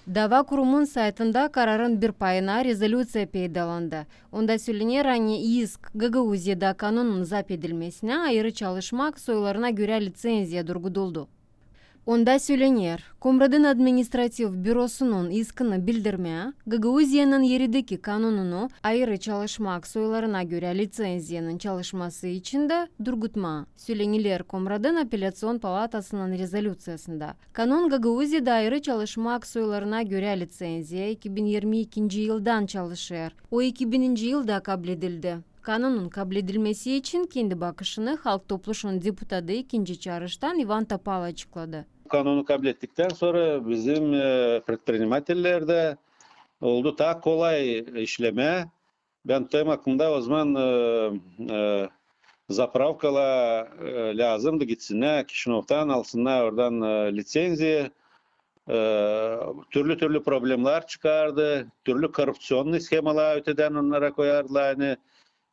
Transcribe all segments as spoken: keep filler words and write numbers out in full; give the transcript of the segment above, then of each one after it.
Dava kurumun saytında kararın bir payına rezolüţiya peydalandı. Onda sölener, ani isk Gagauziyada kanonun zap edilmesinä ayırı çalışmak soylarına görä liţenziya durguduldu. Onda sölener, Komradın administrativ bürosunun iskini bildirmää, Gagauziyanın erideki kanonunu ayırı çalışmak soylarına görä liţenziyanın çalışması içindä durgutmaa. Sölener Komradın apelläţion palatasının rezolüţiyasında. Kanon Gagauziyada ayırı çalışmak soylarına görä liţenziya iki bin irmi ikinci yıldan çalışêr. O iki bininci yılda kabledildi. Kanonun kabledilmesi için kendi bakışını Halk Topluşunun deputatı ikinci çaarıştan İvan Topal açıkladı. Kanonu kablettiktän sora bizim, e, предпринимателлердä oldu taa kolay işlemää. Bän tutarım aklımda, ozaman, e, e, zapravkalar, e, lääzımdı gitsinnär Kişinovdan, alsınnar oradan, e, liţenziya. E, türlü-türlü problemlär çıkardı, türlü korrupţionnıy shemalar ötedän onnara koyardılar, ani,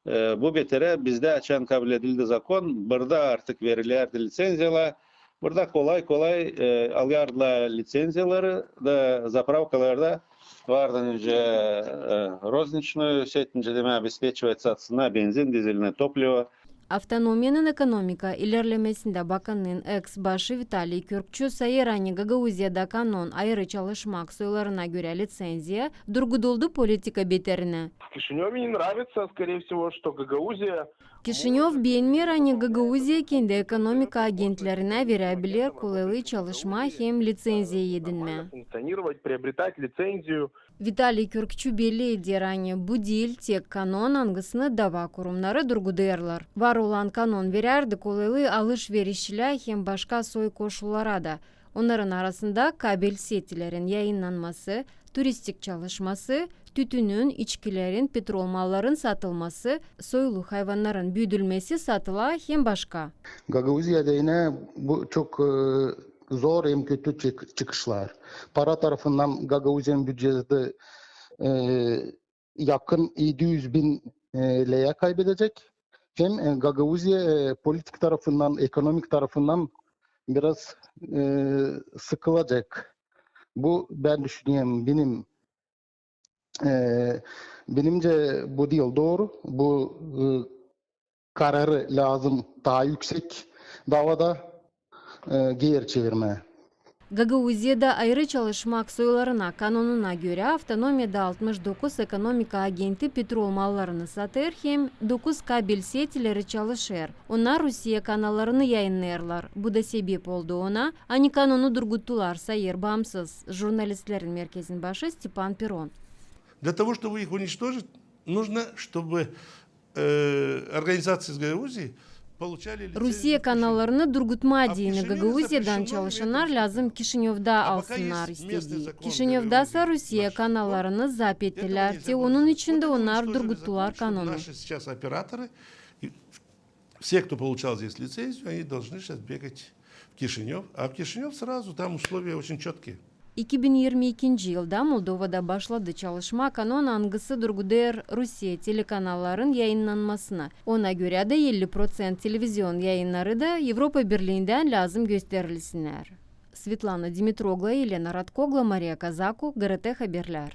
e, bu beterä bizdä açan kabledildi zakon, burada artık verilerdi liţenziyalar, burada kolay-kolay, e, alêrdılar liţenziyaları da zapravkalarda vardı öncä, e, розничный, seettincä demää, обеспечивать satsınnar benzin, dizelnä toplivo. Avtonomiyanın ekonomika ilerlemesindä bakannıın eks-başı Vitaliy Kürkçu sayêr, ani Gagauziyada kanon ayırı çalışmak soylarına görä liţenziya durguduldu politika beterinä. В Кишинёве не нравится, скорее всего, что Гагаузия Kişinöv beenmeer, ani Gagauziya kendi ekonomika agentlerinä verä biler kolaylıı çalışmaa hem liţenziya edinmää. Функционировать, приобретать лицензию. Vitaliy Kürkçu belli eder, ani bu diil tek kanon, angısını dava kurumnarı durgudêrlar. Var olan kanon verärdi kolaylıı alış-verişçilää hem başka soy koşullara da. Onnarın arasında kabel setilerin yayınnanması, turistik çalışması, tütünün, içkilerin, petrol malların satılması, soylu hayvannarın büüdülmesi, satıla hem başka. Gagauziyada inä bu çok, e, zor hem kötü çık-, çıkışlar. Para tarafından Gagauziyanın bücesi, e, yakın edi üz bin, e, leä kaybedecek. Hem, e, Gagauziya, e, politik tarafından, ekonomik tarafından biraz, e, sıkılacak. Bu, bän düşünerim, benim, e, benimcä bu diil dooru. Bu, e, kararı lääzım taa üüsek davada, e, geeri çevirmää. Gagauziyada ayırı çalışmak soylarına kanonuna görä, avtonomiyada altmış dokuz ekonomika agenti petrol mallarını satêr hem dokuz kabel setileri çalışêr. Onnar Rusiye kanallarını yayınnêêrlar. Bu da sebep oldu ona, ani kanonu durguttular, sayêr baamsız jurnalistlerin merkezin başı Stepan Peron. Для того, чтобы их уничтожить, нужно, чтобы, э, организации из Гагаузии получали лицензию в Кишинёве. Rusiye kanallarını durgutmaa deyni Gagauziyadan çalışannar lääzım Kişinövda alsınnar istedii. Kişinövdasa Rusiye kanallarını zap ettilär, te onun için dä onnar durguttular kanonu. Наши сейчас операторы, и все, кто получал здесь лицензию, они должны сейчас бегать в Кишинёв. А в Кишинёв сразу, там условия очень чёткие. İki bin irmi ikinci yılda Moldovada başladı çalışmaa kanon, angısı durgudêr Rusiye telekanalların yayınnanmasını. Ona görä dä elli proţent televizion yayınnarı da Evropa Birliindän lääzım gösterilsinnär. Svetlana Dimitroglu, Elena Radkoglu, Mariya Kazaku, GRT Haberlär.